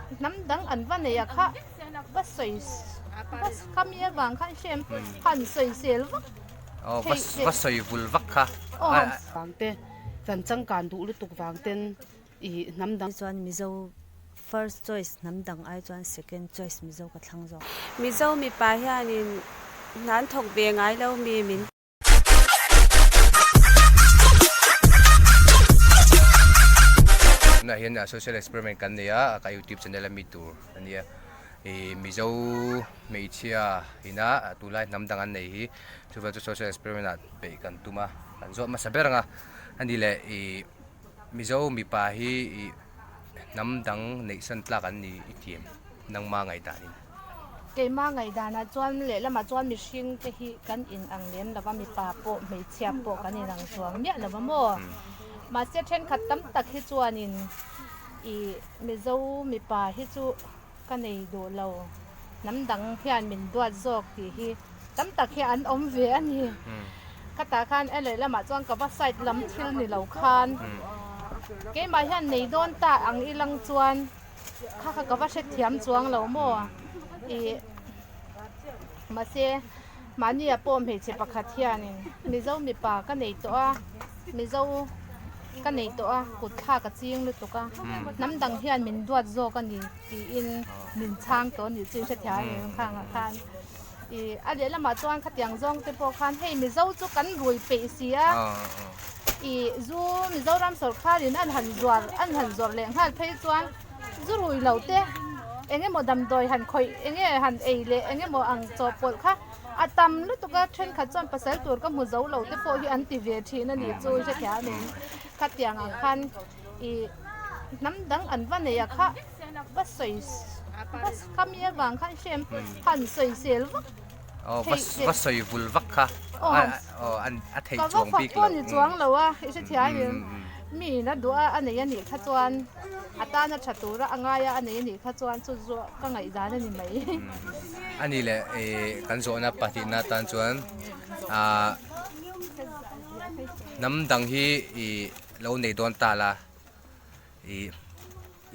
Hnam dang an va nei a kha va sawi va khami avang khan hrem han sawi sel vak theih leh va sawi vul vak kha vang te kan changkan duh lutuk vang ten i hnam dang chuan Mizo first choice hnam dang ai chuan second choice Mizo ka thlang zawk. Mizo mipa hianin hna an thawk ve ngai lo mi min. Tunah hian social experiment kan nei a, ka youtube channel a mi tur a nia. Ih Mizo hmeichhia ina tunlai hnam dang an nei hi chuva chu social experiment ah peih kan tum a, kan zawt hmasa ber ang a. Ani leh ih Mizo mipa hi ih hnam dang neih san tlak an ni i tih em? Nangma ngaihdanin. Keimah ngaihdanah chuan lehlamah chuan mihring te hi kan inang lem lo va, mipa pawh hmeichhia pawh kan inang chuang miah lo va maw? Mahse thenkhat tam tak hi chuanin ih Mizo mipa hi chu ka nei duh lo, hnam dang hian min duat zawk tih hi tam tak hi an awm ve a ni. Khatah khan e lehlamah chuan ka va side lam thil ni lo khan keimah hian nei dawn ta ang ilang chuan. Kha kha ka va hrethiam chuang lo maw ih mahse mahnia pawh hmeichhe pakhat hianin Mizo mipa ka nei tawh a Mizo ka nei tawh a kut thlak a ching lutuk a hnam dang hian min duat zawk a ni tiin min chhang tawh a nih chu hrethiam em khangah khan ih a lehlamah chuan khatiang zawng te pawh khan hei Mizo chu kan rui peih si a. Ih zu Mizoram sawrkharin an han zuar an han zawrh leh nghal phei chuan zu rui lo te eng emaw damdawi han khawih eng nge han ei leh eng emaw ang chawhpawlh kha a tam lutuk a thenkhat chuan pasal tur ka hmu zo lo te pawh hi an ti ve thin a nih chu hrethiam in khatiang ang khan ih hnam dang an va nei a kha va sawi va khami avang khan hrem han sawisel vak. Aw va va sawi vul vak kha aw an a thei chuang bik lo. Ka va fak pawh ni chuang lo a i hrethiam em mi in a duh a a nei a nih kha chuan a tan a tha tur a a ngai a a nei a nih kha chuan chu zawh ka ngaihdan a ni mai. A ni leh ih kan zawhna pahnihna atan chuan ah hnam dang hi ih lo nei dawn ta la ih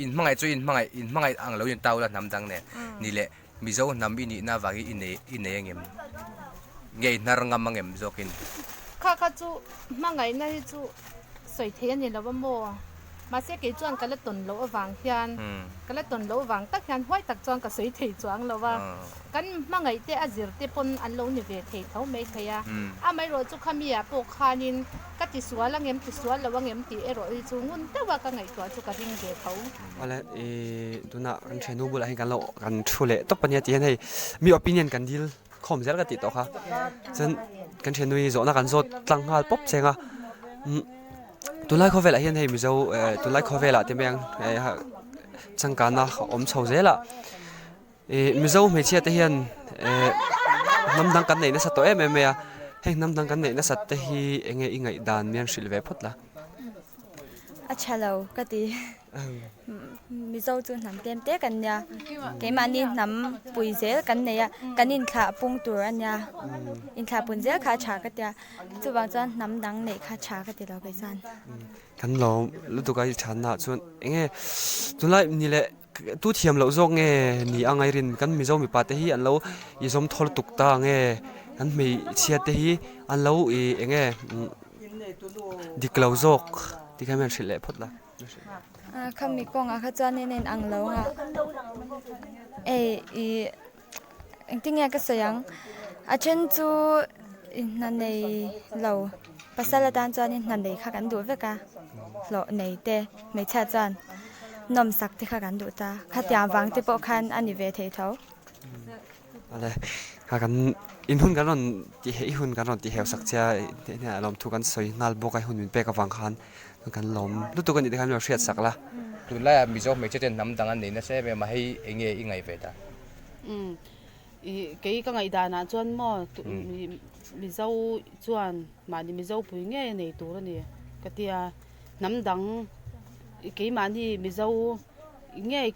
in hmangaih chu in hmangaih in hmangaih ang lo in tau la hnam dang nen ni leh Mizo hnam i nihna avangin i nei i nei angem? Nge i hnar ngam angem zawkin? Kha kha chu hmangaihna hi chu sawi thei a ni lo a maw? Mahse kei chuan ka la tawn loh avang hian ka la tawn loh avang tak hian huai tak chuan ka sawi thei chuang lo a. Kan hmangaih te a zir te pawn an lo ni ve thei tho mai thei a. Amaherawh chu khami ah pawh khanin ka tisual angem tisual lo angem tih erawh hi chu ngun deuha ka ngaihtuah chu ka ring ve tho. Awle i tunah kan thiannu bulah hian kan lo kan thu leh tawp a nia tih hian hei mi opinion kan dil khawm zel ka tih tawh kha chuan kan thiannu hi zawhna kan zawt tlang nghal pawp cheng a umm tunlai khawvelah hian hei mizo eh tunlai khawvelah te mai ang eh changkanna awm chho zel a ih mizo hmeichhia te hian eh hnam dang kan neih nasa tawh em em mai a heng hnam dang kan neih nasat te hi eng nge i ngaihdan mian hrilh ve phawt la. A tha lo ka ti. Mizo chu hnam tlem te kan nia. Keimahni hnam pui zel kan nei a, kan inthlah pung tur a nia. Inthlah pun zel kha a tha ka tia. Chuvang chuan hnam dang neih kha tha ka ti lo kei chuan. Kan lawm lutuk a i thatna ah chuan eng nge tunlai ni leh tu thiam loh zawk nge ni a ngairin kan Mizo mipa te hi an lo i zawm thaw lutuk ta nge kan hmeichhia te hi an lo i eng nge Dik lo zawk ti kha hian hrilh leh phawt la. Khami kawngah kha chuan in ang lo nga ei i engtin nge ka sawi ang a then chu i hna nei lo pasal atan chuan in hna nei kha kan duh vek a hlawh nei te hmeichhia chuan nawmsak te kha kan duh ta khatiang vang te pawh khan a ni ve thei tho. Ale kha kan in hun kan rawn tih i hun kan rawn tih heu sak che a hnenah lawmthu kan sawi nghal bawk a i hun min pek avang khan kan lawm lutuk a nih te khan min lo hriat sak la. Tunlaiah Mizo hmeichhe ten hnam dang an nei nasa em em a, hei eng nge i ngaih ve ta? Umm ih kei ka ngaihdanah chuan maw Mizo chuan mahni Mizo pui ngei a nei tur a ni ka ti a, hnam dang keimahni Mizo ngei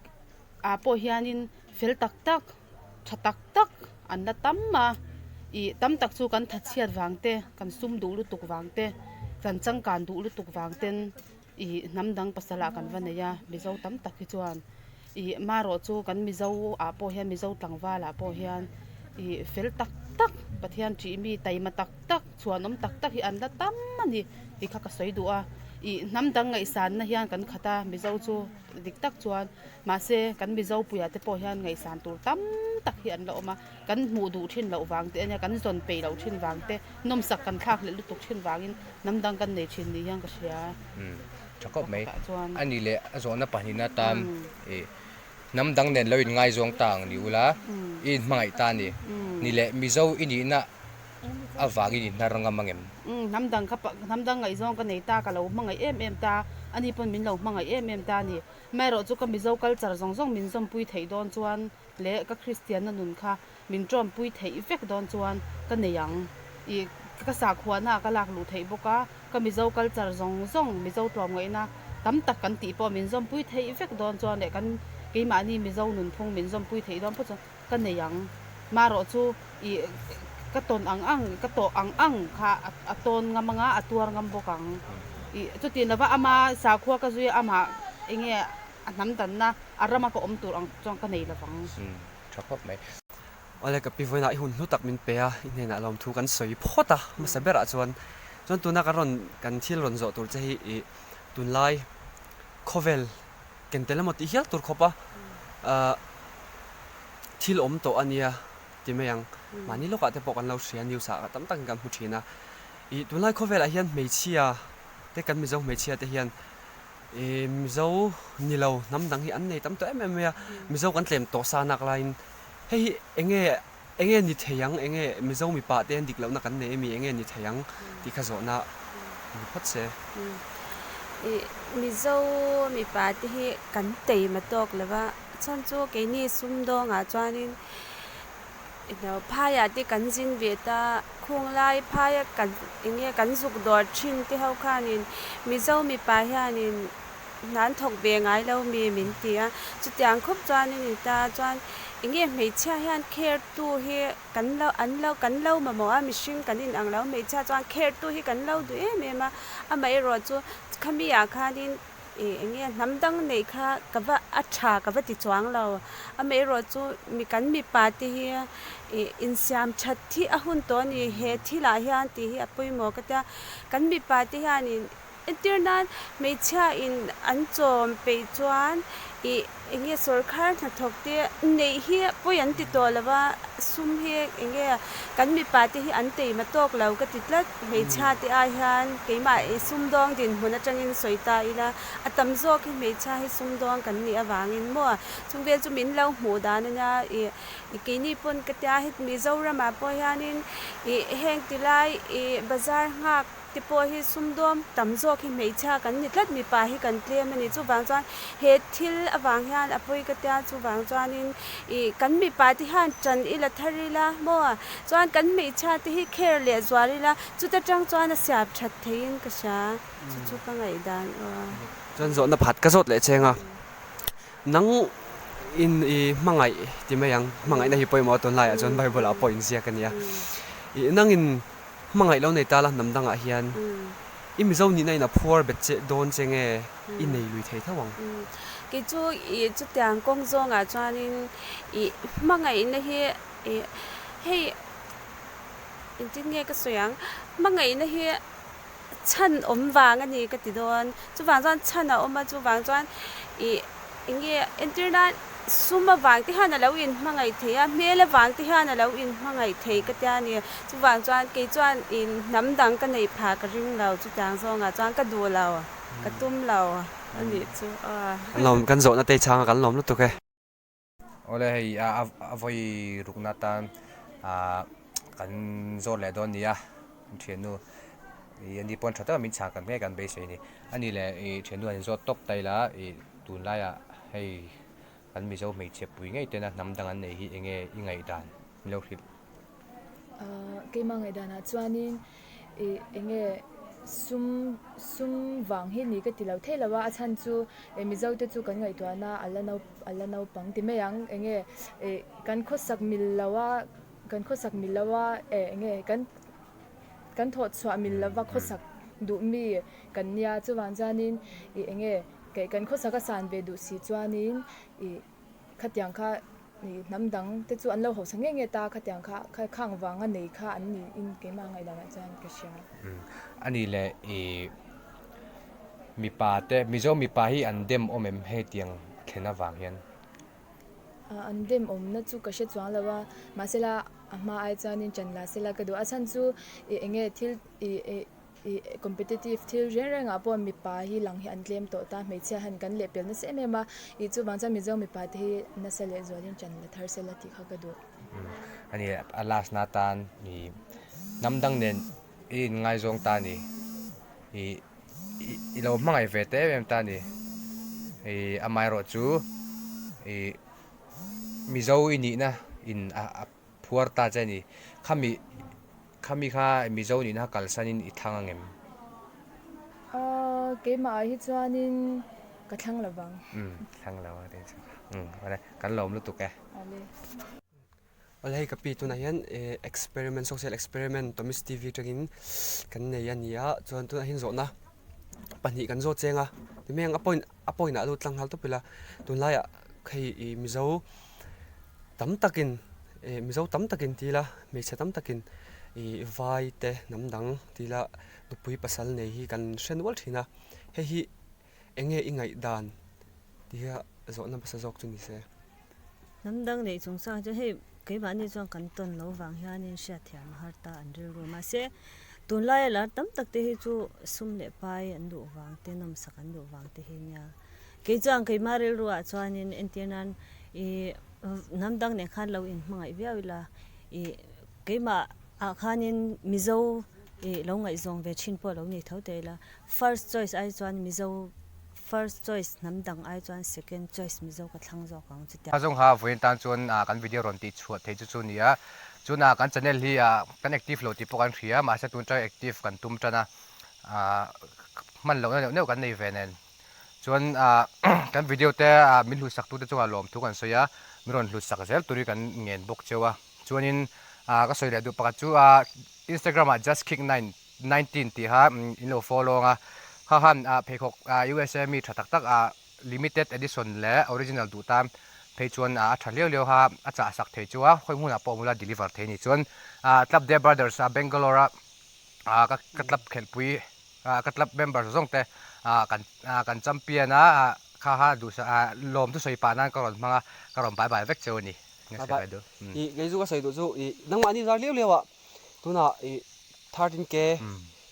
ah pawh hianin fel tak tak tha tak tak an la tam a ih tam tak chu kan thatchhiat vang te kan sum duh lutuk vang te kan changkan duh lutuk vang ten ih hnam dang pasal ah kan va nei a mizo tam tak hi chuan Ih marawh chu kan Mizo ah pawh hian Mizo tlangval ah pawh hian ih fel tak tak Pathian ṭih mi taima tak tak chhuanawm tak tak hi an la tam a ni tih kha ka sawi duh a. Ih hnam dang ngaihsanna hian kan khat a Mizo chu dik tak chuan mahse kan Mizo puiah te pawh hian ngaihsan tur tam tak hi an la awm a. Kan hmuh duh thin loh vang te ania kan zawn peih loh thin vang te nawmsak kan thlak leh lutuk thin vangin hnam dang kan nei thin ni hian ka hria. Tha khawp mai. A nih leh a zawhna pahnihna atan ih hnam dang nen lo inngaizawng ta ang ni ula i inhmangaih ta a ni. Ni leh Mizo i nihna avangin i hnar ngam ang em? Hnam dang kha hnam dang ngaihzawng ka nei ta ka lo hmangaih em em ta a ni pawn min lo hmangaih em em ta a ni. Amaherawhchu ka Mizo culture zawng zawng min zawmpui theih dawn chuan leh ka Kristianna nun kha min ṭawmpui theih vek dawn chuan ka nei ang. Ih, ka sakhuana ah ka lak luh theih bawk a, ka Mizo culture zawng zawng, Mizo tlawmngaihna tam tak kan tih pawh min zawmpui theih vek dawn chuan leh kan keimahni Mizo nunphung min zawmpui theih dawn pawh chuan ka nei ang. Marawh chu ih, ka tawn ang ang, ka tawh ang ang kha a tawn ngam ang a, a tuar ngam bawk ang. Ih, chuti lova ama sakhua ka zui a, amah eng nge A hnam danna a rama ka awm tur ang chuan ka nei lovang. Umm, tha khawp mai. Awle ka pi vawiinah i hun hlu tak min pe a, i hnenah lawmthu kan sawi phawt a, hmasa berah chuan chuan tuna kan rawn kan thil rawn zawh tur che hi ih tunlai khawvel ken tel emaw tih hial tur khawp a ah thil awm tawh a nia ti mai ang. Mahni lawkah te pawh kan lo hria news ah tam takin kan hmu thin a, ih tunlai khawvelah hian hmeichhia te kan Mizo hmeichhia te hian Ih Mizo ni lo hnam dang hi an nei tam tawh em em mai a, Mizo kan tlem tawh sa nak laiin hei hi enge enge ni thei ang enge Mizo mipa te an dik lohna kan nei emi enge ni thei ang tih kha zawhna ni phawt se. Ih Mizo mipa te hi kan teima tawk lo va, chuan chu keini sumdawngah chuanin Ilo phaiah te kan zin ve ta, khunglai phaia kan enge kan zuk dawr thin te ho khanin Mizo mipa hianin hna an thawk ve ngai lo mi min ti a, chutiang khawp chuanin ni ta chuan enge hmeichhia hian kher tu hi kan lo an lo kan lo mamawh a mihring kan inang lo hmeichhia chuan kher tu hi kan lo duh em em a, amaherawh chu khami ah khanin Ih eng nge hnam dang neih kha ka va a tha ka va ti chuang lo. Amaherawh chu mi kan mipa te hi ih insiam that hi a hun tawh a ni he thil ah hian tih hi a pawimawh ka tia. Kan mipa te hianin entir nan hmeichhia in an chawm peih chuan ih eng nge sawrkhar hnathawk te neih hi pawi an ti tawh lo va sum hi eng nge kan mipa te hi an teima tawk lo ka ti tlat. Hmeichhia te ai hian keimah i sumdawng dinhmun atangin sawi ta ila, a tam zawk hi hmeichhia hi sumdawng kan nih avangin maw chung vel chu min lo hmuh dan ania i keini pawn ka tia heti Mizoramah pawh hianin i heng tilai i bazar nghak te pawh hi sumdawng tam zawk hi hmeichhia kan ni tlat mipa hi kan tlem a ni chuvang chuan he thil avang hian a pawi ka tia chuvang chuanin i kan mipa te hian ṭan ila thar ila maw Chuan kan hmeichhia te hi kher leh zual ila, chuta tang chuan a siap that theiin ka hria, chu chu ka ngaihdan aw. Chuan zawhna phat ka zawt leh cheng a, nang in i hmangaih ti mai ang, hmangaihna hi pawimawh a tunlaiah chuan Bible ah pawh inziak a nia. I nang in hmangaih lo nei ta la hnam dangah hian i Mizo nihna in a phuar bet che dawn che nge i nei lui thei tho ang? Kei chu i chutiang kawng zawngah chuanin i hmangaihna hi Ih, hei engtin nge ka sawi ang? Hmangaihna hi chhan awm vang a ni ka ti dawn. Chuvang chuan chhan a awm a, chuvang chuan ih eng nge entir nan sum avang te hian a lo inhmangaih thei a, hmel avang te hian a lo inhmangaih thei ka tia a ni. Chuvang chuan kei chuan ih hnam dang ka neih phah ka ring lo, chutiang zawngah chuan ka duh lo, ka tum lo a nih chu aw. Lawm, kan zawhna te chhanga kan lawm lutuk e. Awle hei a vawi rukna atan kan zawt leh dawn nia thiannu ih ani pawn tha taka min chhah kan nge kan beisei a ni ani leh ih thiannu an zawt tawp ta ila ih tunlaiah hei kan Mizo hmeichhe pui ngei tena hnam dang an neih hi eng nge i ngaihdan min lo hrilh. Keimah ngaihdanah chuanin ih eng nge sum sum vang hi ni ka ti lo thei lo a, a chhan chu ih Mizo te chu kan ngaihtuahna a la nau a la naupang ti mai ang eng nge ih kan khawsak mil lo a kan khawsak mil lo a eh eng nge kan kan thawh chhuah mil lova khawsak duh mi kan nia chuvang chuanin ih eng nge. Kan khawsak a san ve duh si chuanin ih khatiang kha ih hnam dang te chu an lo hausa nge nge ta khatiang kha kha khang vanga nei kha an ni in keimah ngaihdanah chuan ka hria. A nih leh ih mipa te Mizo mipa hi an dem awm em hetiang thlen avang hian? An dem awmna chu ka hre chuang lo a, mahsela a hma ai chuanin ṭan la sela ka duh a chhan chu ih eng nge thil ih ih Ih competitive thil reng reng ah pawh mipa hi lang hi an tlem tawh ta, hmeichhia hian kan lehpel nasa em em a, ih chuvang chuan Mizo mipa te hi nasa leh zualin ṭan la thar sela tih kha ka duh. A ni, a last na tan ih hnam dang nen i inngaizawng ta a ni, ih i lo hmangaih ve ta em em ta a ni, ih amaherawh chu ih Mizo i nihna in a phuar ta che a ni, khami Khami kha Mizo nihna kalsanin i thlang angem? Aaa, keimah ah hi chuanin ka thlang lo vang. Umm, thlang lo a tih chu. Umm, awle, kan lawm lutuk e. Awle. Awle hei ka pi tunah hian experiment, social experiment Tomis TV atangin kan nei a ni a, chuan tunah hian zawhna pahnih kan zawt cheng a, ti mai ang a point a point ah a lut tlang nghal tawp ila, tunlaiah hei ih Mizo tam takin ih Mizo tam takin ti ila hmeichhe tam takin ih vai te hnam dang ti ila nupui pasal nei hi kan hre nual thin a hei hi eng nge i ngaih dan ti hi zawhna hmasa zawk chu ni se. Hnam dang neih chung chuan chuan hei keimahni chuan kan tawn lo vang hianin hriatthiam a har ta an rilru mahse tunlaia lar tam tak te hi chu sum leh pai an duh vang te nawmsak an duh vang te hi nia. Kei chuan keimah rilruah chuanin entir nan ih hnam dang nen khan lo inhmangaih viau ila ih keimah ah khanin Mizo ih lo ngaihzawng ve thin pawh lo ni tho teh ila first choice ai chuan Mizo first choice hnam dang ai chuan second choice Mizo ka thlang zawk ang chutia. Zawng ha vawiin tan chuan kan video rawn tih chhuah theih chu chu nia chuna kan channel hi kan active lo tih pawh kan hria mahse tun tang active kan tum tan a hman lohna neuh neuh kan nei ve nen. Chuan kan video te min hlut sak tute chungah lawmthu kan sawi a, min rawn hlut sak zel turin kan ngen bawk cheu a. Chuanin ka sawi leh duh pakhat chu Instagram ah justkick 19 tih kha in lo follow ang a, kha khan pheikhawk USA mi tha tak tak limited edition leh original duh tan phei chuan a tha hliau hliau kha a chah sak thei chu a, khawi hmunah pawh awm ula deliver thei a ni. Chuan Club De Brothers Bangalore a ka club khelhpui Ka club member zawng te kan kan champion a kha kha duhsa lawm chu sawi pah nan ka rawn hmang a ka rawn bye bye vek cheu a ni. Bye bye. I kei chu ka sawi duh chu i nangmahni zar liau liau ah tunah i 13K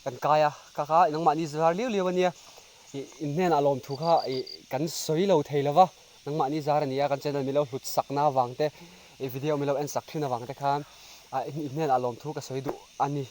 kan kai a kha kha nangmahni zar liau liau a nia i in hnenah lawm thu kha i kan sawi lo thei lo va nangmahni zar a ni a kan channel milo hlut sakna avang te i video milo en sak thin avang te khan in hnenah lawm thu ka sawi duh a ni.